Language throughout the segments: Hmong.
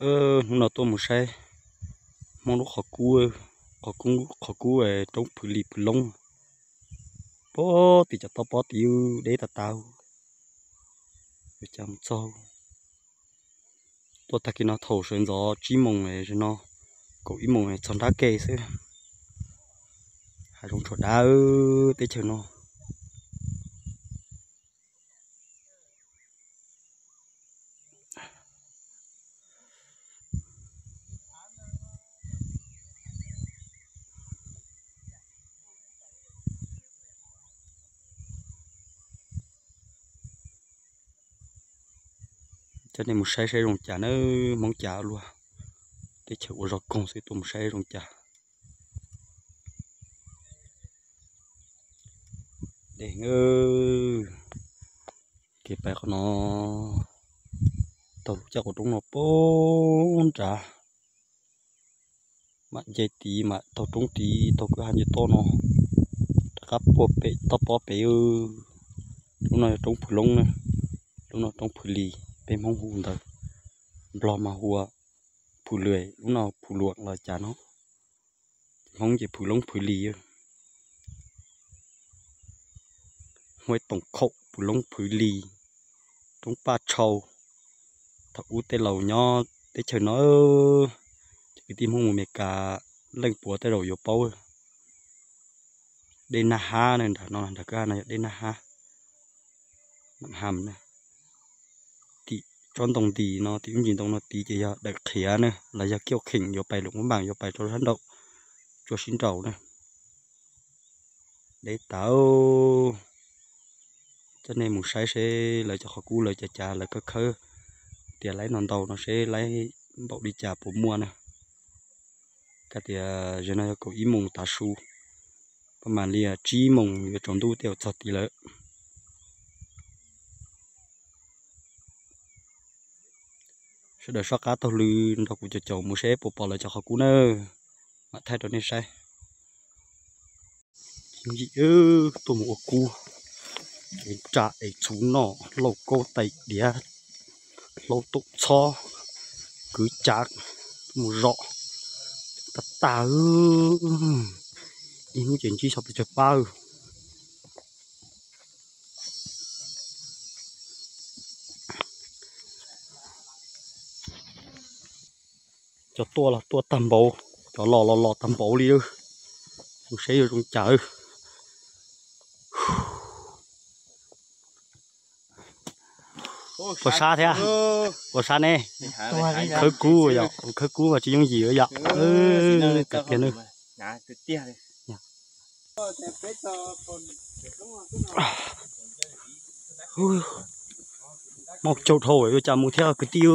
Hnub no tuaj mus saib Hmoob lub qhov kub, qhov kub, qhov kub roob Phwv Lis Phwv Loob. Pob tim cov toj pob tid deb tas tas. Yuav cas mus txog. Tuaj tag kis no thaum sawv ntxov tsib moos no, kaum ib moos txog nrab ke xwb. Hav zoov tshua dav teb chaws no. Coj nej mus saib saib zoo cas na, Hmoob cas luaj, teb chaws ua zog koog xwb, tuaj mus saib zoo cas. Dev, kev pais qhov no taug lub caj qaum roob no poob nrad, mam nce tid mam taug roob tid taug kwj ha nce toj no rov qab puag pem toj pob pem. Lub no yog roob Phwv Loob na, lub no roob Phwv Lis, peb Hmoob hu ntawd, Nplog mas hu ua Phwv Luam, lub no Phwv Luam los cas no, Hmoob ces Phwv Loob Phwv Lis. Huab Toom Khaum, Phwv Loob Phwv Lis, roob Paj Tshau. Thaum ub tej laus nyob teb chaws no, cov kwv tij Hmoob mus Meskas leej puav tej zaum yuav paub. Dej Naj Hab na, nram no nram kwj ha no yog dej Naj Hab. Nam Ham na. Tim tsob ntoo nti no, tim lub ntsis ntoo no tid ces yog Dawm Qhiav na, los yog Kiauj Kheem yuav pais Luam Phab Npaas yuav pais rau sab nraum, tsuas sib nraus na. Deb tas. Coj nej mus saib seb lawv cov qhov kub lawv cov cav lawv khawb khawb tias laib no ntau no seb laib npaum li cas puas muaj na. Kav tias zaum no yog kaum ib moos tav su, pab mam li tsib moos yuav tsaus ntuj tej zaum txog tid lawm. Sawv daws soj qab taug lw nrog kuv caum caum mus seb puas pom lawv cov qhov kub na, mam thaij rau nej saib. Yooj yim tuaj mus ua kub, es ras es txhuv noj, lauj kaub tais diav, hlaub taum txhob, kwv cav, mus zom tag tag. Ib hnub ces ntsib xyov pes tsawg pab. Cov tuaj los tuaj tag npaum, cov los los los tag npaum li. Mus saib yuav zoo cas. Puas sab thiab? Puas sab ne? Khawb kub yom, khawb kub mas tsis yooj yim yom. Tiag tiag. Mob caug dhau, yuav cas mus thiab kwv tij.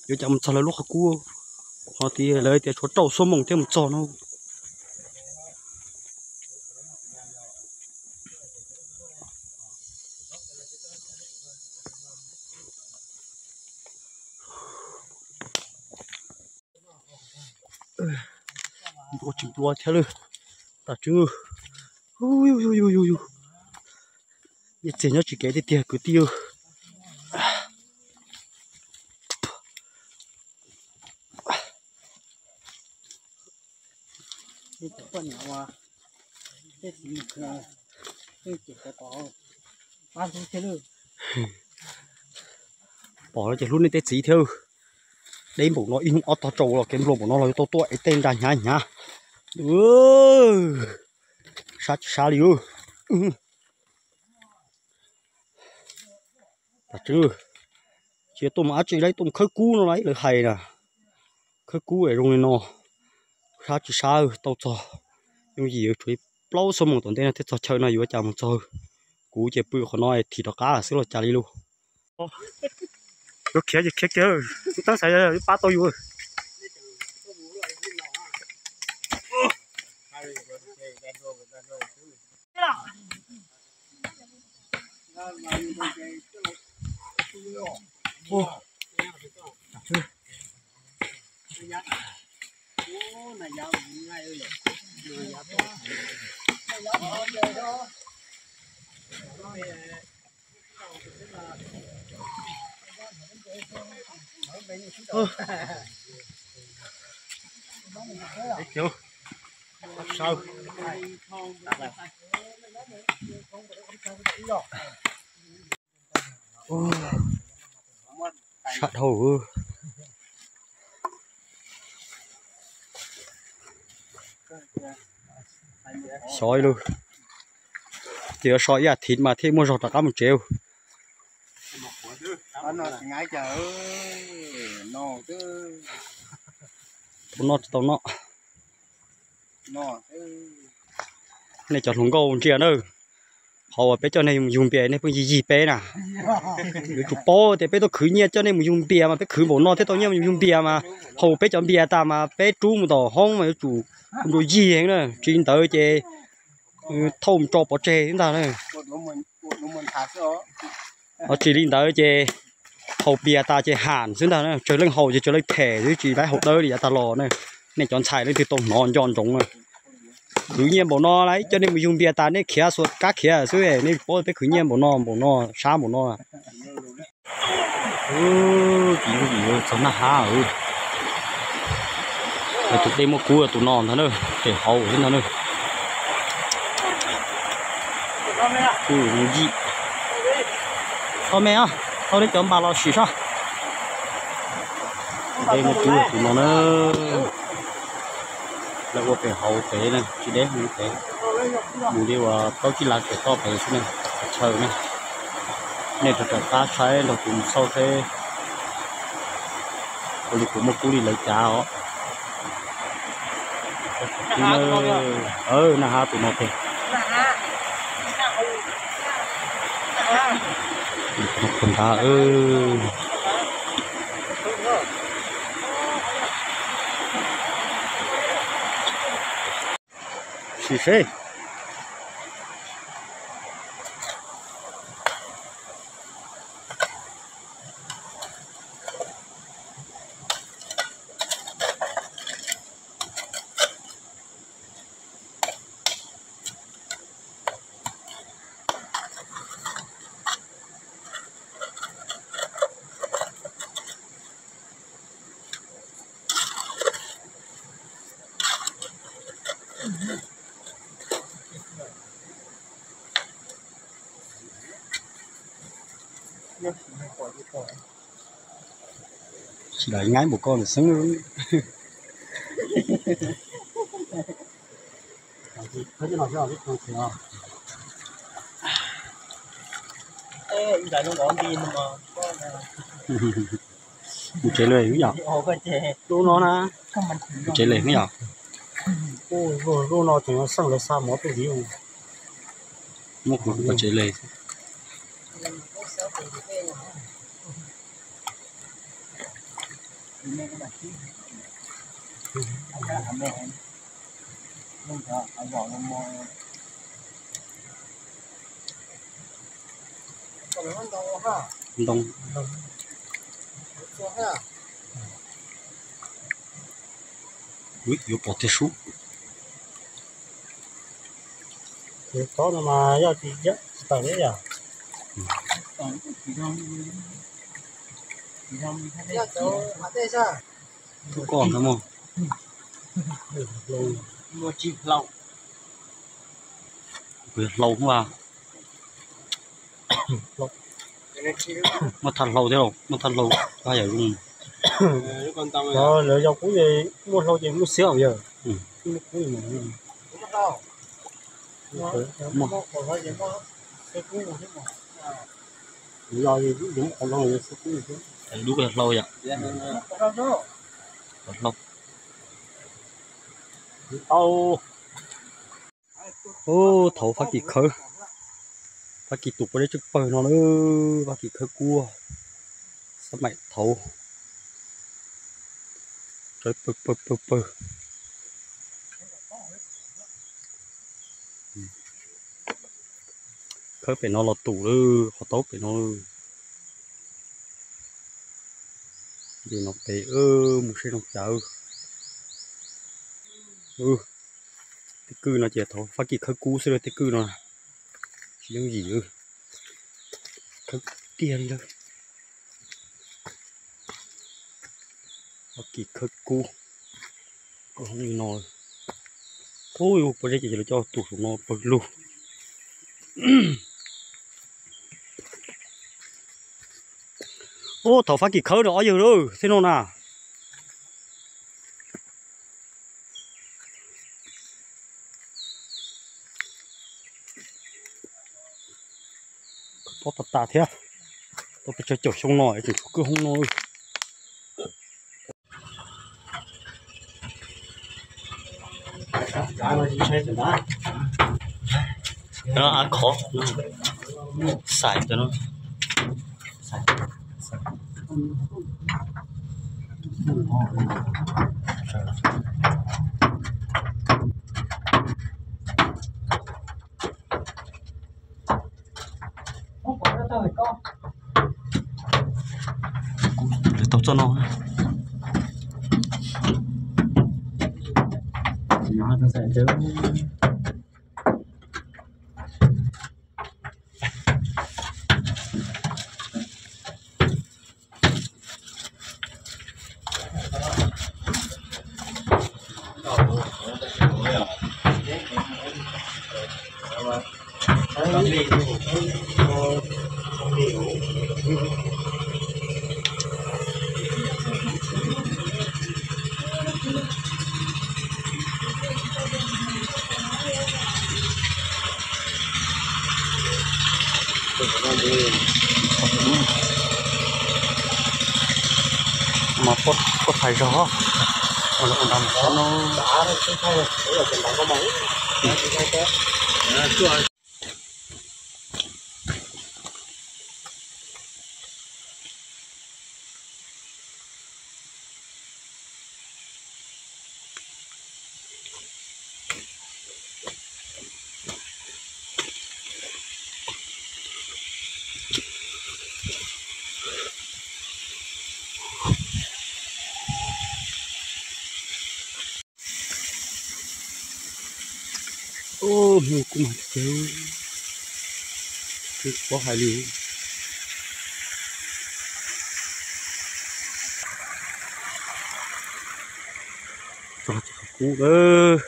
Yuav cas mus txog lawv lub qhov kub. Qhov tid lawv tias tshuav rau xuab moos thiaj mus txog no. Nplua tsis nplua thiab lawm. Tam tswv, nyiaj txiag nyob tsis kev tiag tiag kwv tij. Pom no ces hlub nej tej txiv thiab. Deb npaum no ib hnub ob tog tsau los kev nplua npaum no los yuav tau tuaj es tej nra hnyav hnyav. Sab tsis sab li. Tam tswv, tsis tuaj mus dab tsi li, tuaj mus khawb kub no li lawv hais na. Khawb kub es zoo li no, sab tsis sab tau txog yooj yim, tshuav plaub xuab moos tom ntej no thiaj txog chaw no, yuav cas mus txog. Kuv ces pw qhov no thim rov qab xwb los cas li lus. Yuav khiav ces khiav kiag, tab xav yuav pab tau yus. Sab dhau. Xyov ib lug, ces yuav so ib as thiv mas thiaj muaj zog rov qab mus tsev. Tau noj tsis tau noj. Nej cov hluas nkauj ntsia na, qhov uas peb coj nej mus yug npias nej pheej yig yig peb na. Yuav tsum paub tias peb tuaj khwv nyiaj coj nej mus yug npias mas peb khwv npaum no thiaj tau nyiaj mus yug npias mas, qhov uas peb cov npias tas mas peb rub mus tom hoob mas yuav tsum nrua yig heev na, tsis li ntawd ces thauj mus tso pov tseg xwb ntag na. Ho tsis li ntawd ces haus npias tas ces ham xwb ntag na, tsawg leej haus ces tsawg leej them xwb, tsis laib haus dawb li yav tag los na. Nej cov ntxhais leej twg tau hnov nco ntsoov na. Khwv nyiaj npaum no lawm coj nej mus yug npias tas nej khiav xuas kab khiav xwb, nej paub peb khwv nyiaj npaum no, npaum no, sab npaum no. Tsis yooj yim txog nag hab. Tus dej muaj kub tus no ntag na, pem hauv xwb ntag na. Kub yim. Tau me, tau li cov npas los sim soj. Dej muaj kub tus no na. Lawv ua pem hauv pem na, tsis deb mus pem. Mus li uas plaub tsib lav tawm toj pem xwb na, chaw na. Nej rov rov qab saib nrog kuv mus xauj seb ua li puas muaj kub li lawv cav os. Nag hab tus no tiag. Sim seb. Tsis daim nyaib npaum ko ntawm xeeb. Kuv tsev le yom. Lub no na. Kuv tsev le yom. Lub no tseem xeej lawv xa mov tuaj viv. Muab kuv pov tsev le. Ntoo. Ui, yuav pom tiag sub. Tod no mas yog tsis tsis tawm li yom. Tus koj ntag mog. Muaj tsis hlau. Kuv hlau mas. Muaj thaj hlau thiab los, muaj thaj hlau, thaj yam zoo. Lawv yog kub, muaj hlau ces muaj xiab yog. Lub hlau yom. Hlau. Tau. Ub, thaud Fab Kis khawb, Fab Kis tus pob zeb tsawg pawg no na, Fab Kis khawb kub, xab maim thaud, tsawg pawg pawg pawg pawg. Khawb pem no los tus lawm, qhov taub pem no. Ces no pem mus seb zoo cas. Tej kwj no ces thaud Fab Kis khawb kub xwb lawm, tej kwj no tsis yooj yim, khawb tiag li lawm. Fab Kis khawb kub, koj hoob li no. Ub, pob zeb ces lawv coj tus saum no pawg lug. Ub, thaum Fab Kis khawb no ob yawg lawm, txij no na. Tob tas tas thiab. Tau pes tsawg caum xyoo no es tseem tshuav kwj hoob no. Av khov, xais cov no. Lawv tau txoj no. Mas pob txhais zog, ua nram qhov no. Ub, hmoob kub mas tsis paub hais li. Txog qhov kub lawm.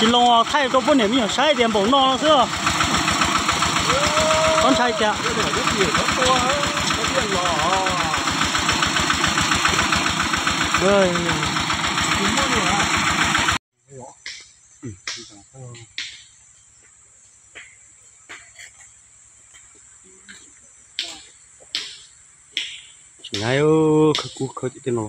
Tsis los thaij rau poj niam me nyuam saib tias npaum no no xwb. Txhob ntshai tias. Tsis nyaib, khawb kub khawb tim tej no.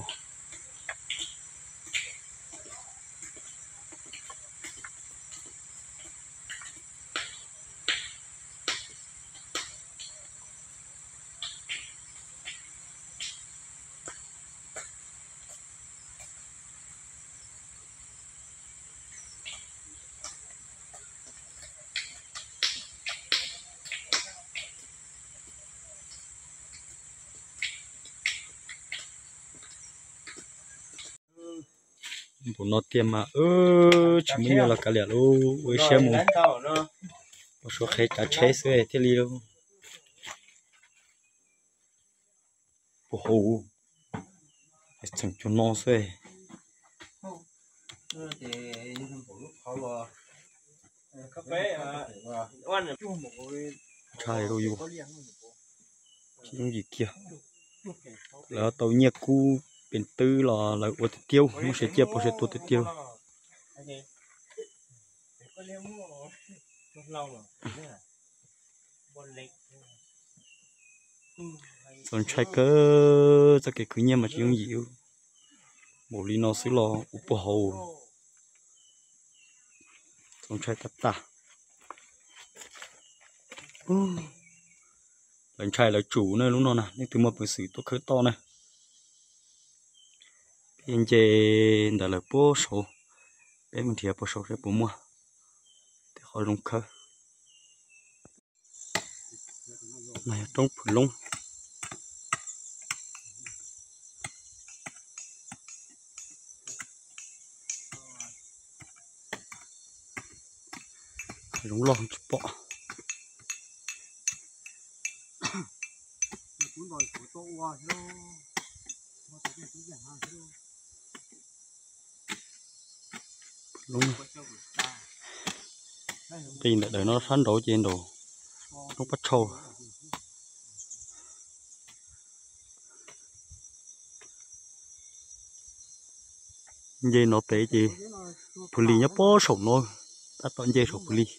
Npaum no tiag mas tsis muaj nyiaj los kav liam lauj, ua ib siab mus. Ua suav qhev tsav tsheb xwb thiaj li lauj. Puag hauv tseem cuag no xwb. Ntshai rau yus. Tsis yooj yim kiag. Lawv tau nyiaj kub pes twb los lawv ua tiag tiag, muaj sawv ciaj pov sawv tua tiag tiag. Txaus ntshai kawg, txoj kev khwv nyiaj mas tsis yooj yim npaum li no xwb los ua puag hauv. Txaus ntshai tag tag. Lawv ntshai lawv tsum na, lub no na, leej twg muaj peev xwm tuaj khawb toj na. Peb nce ntawm lawv puag saud, peb mus nrhiav puag saud seb puas muaj tej qhov zoo khawb. Mas yog roob Phwv Loob. Zoov loj tsis pom. Nqis ntawm daws no sab nraud ces nraud roob Pab Tshau. Nce no pem ces Phwv Lis nyob pob saum no, tab tom nce saum Phwv Lis.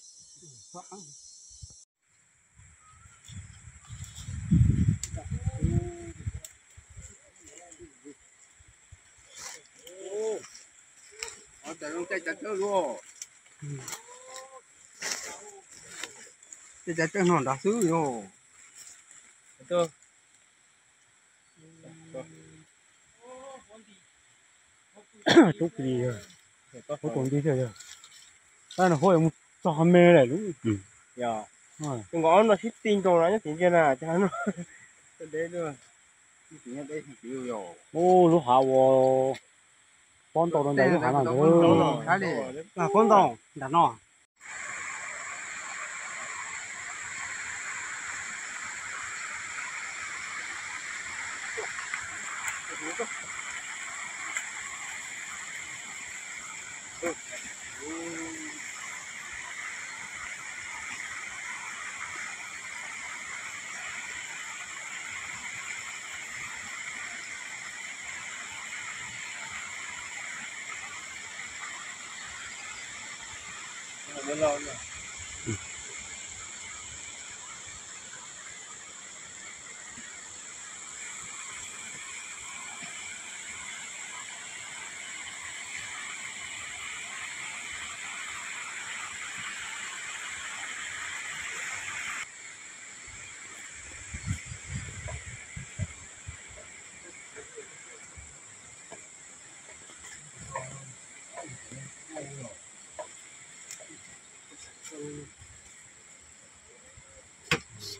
Tej cov tseej no nrad xwb yog. Tub ki, huab tus nti thiaj yog. Tab no huab mus txog qhov me lawm lub. Yog. Tus nkaus no sib ti nrau no nyob tim ntsia na, cas no. Ub, lub hav uas pob ntau rau ntawm lub hav no. Pob ntau nram no.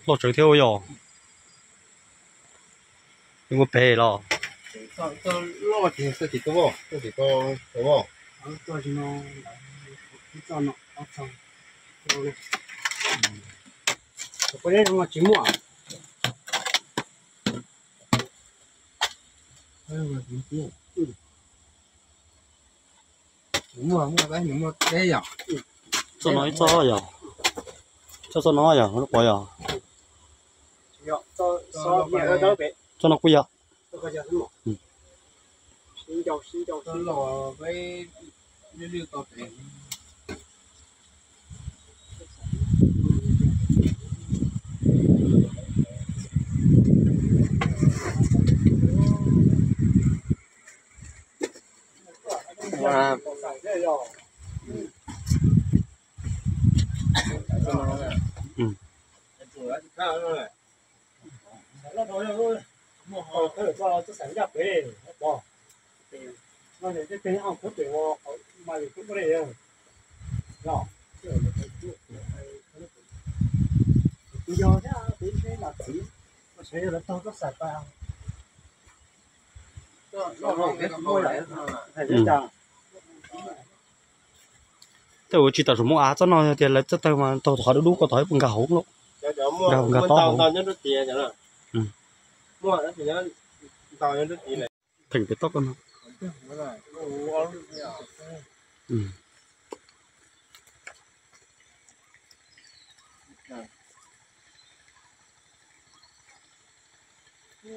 Loj tsawv thiab ua yog. Ua pem los. Tsis muaj. Txoj no ib txoj yog, txoj txoj no yog lub quav yog. Txoj no kuj yog. Tej ua tsis tau saum Hmoob Av txoj no tias lawv txoj tawg mas taug qhov dub dub ko tod puas nkag hauv lauj. Nkag nkag tod hauv. Theem pem toj ko no. Kuv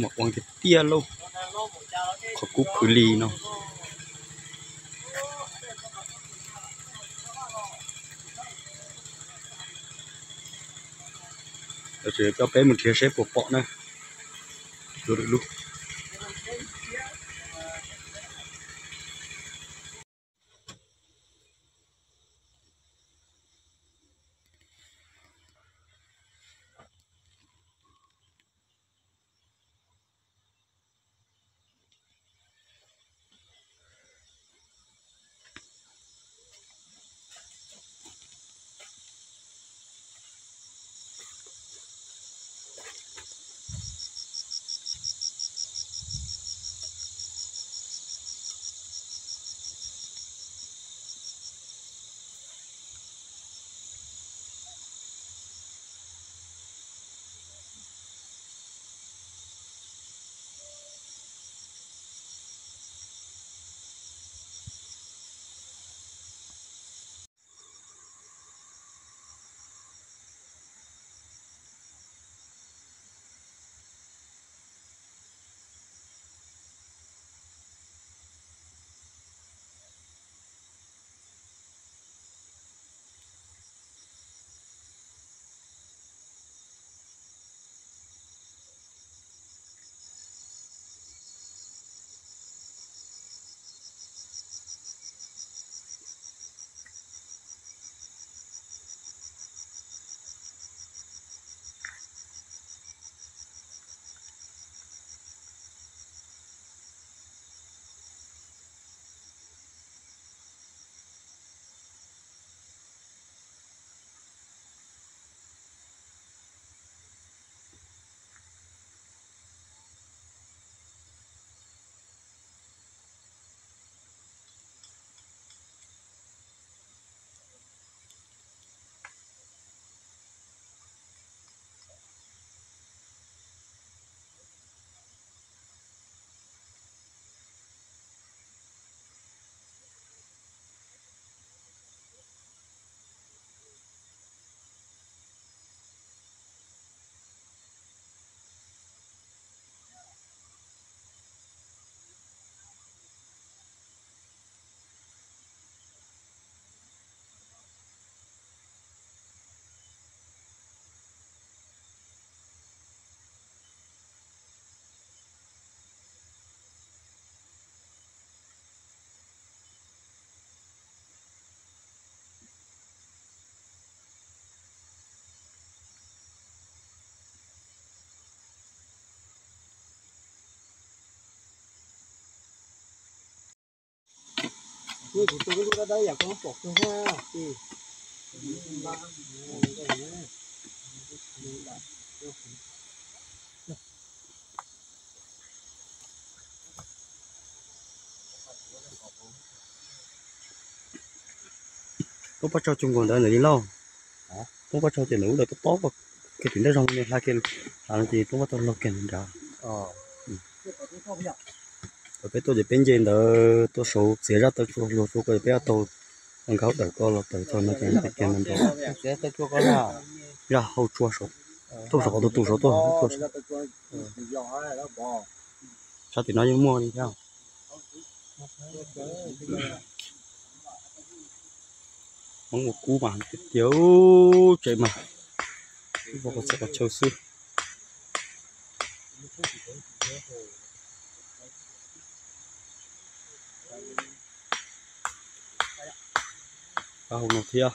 mam ua tiag tiag lauj, qhov kub khwv li no. Lawv tseem coj peb mus nrhiav seb puas pom na. Lub lub. Poob pob tsaug cuag nkaus ntawd ntawm li lauj. Poob pob tsaug ces ntawm lub ntawd tob tob kiag tim ntej zog ne, hla kiag, hla no ces poob pob tsaug laug kiag nrad. Thaum peb tuaj ces peb nce ntawd tuaj saud txiav zaj taw tsua luag tsua ko ces peb tau nkag hauv dawm ko los tawm txog no ces peb kiag no nrad. Zaj hauv tsua saud, tuaj saum qhov tus tus saud tuaj. Sab tim no yeej muaj li thiab. Hmoob ua kub mas tiag tiag, tsev mas ua qhov txhia qhov chaw xwb. Hu no thiab.